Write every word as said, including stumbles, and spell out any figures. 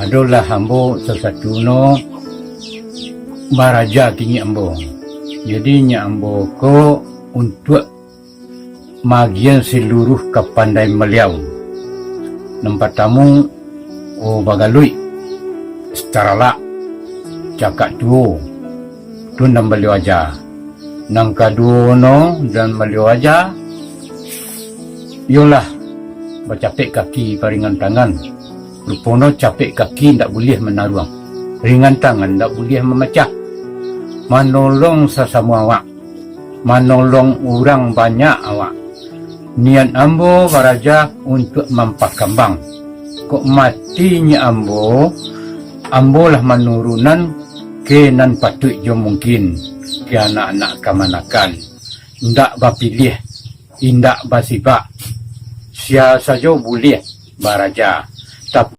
Adolah ambo sasatuno baraja kini ambo. Jadi nyak ambo ko untuak maagian saluruh kapandaian baliau. Nan patamu, oh, bagaluik, sitaralak, cakak tuo, tu nan baliau aja. Nan kaduo no, nan baliau aja, iyolah bacapek kaki paringan tangan. Rupono capek kaki ndak buliah manaruang, ringan tangan ndak buliah mamacah. Manolong sasamo awak, manolong urang banyak awak. Niat ambo baraja untuak mampakambang. Kok mati nyak ambo, ambo lah manurunan ke nan patuik jo mungkin ke anak-anak kamanakan. Indak bapiliah, indak basibak. Sia sajo buliah baraja. Tapi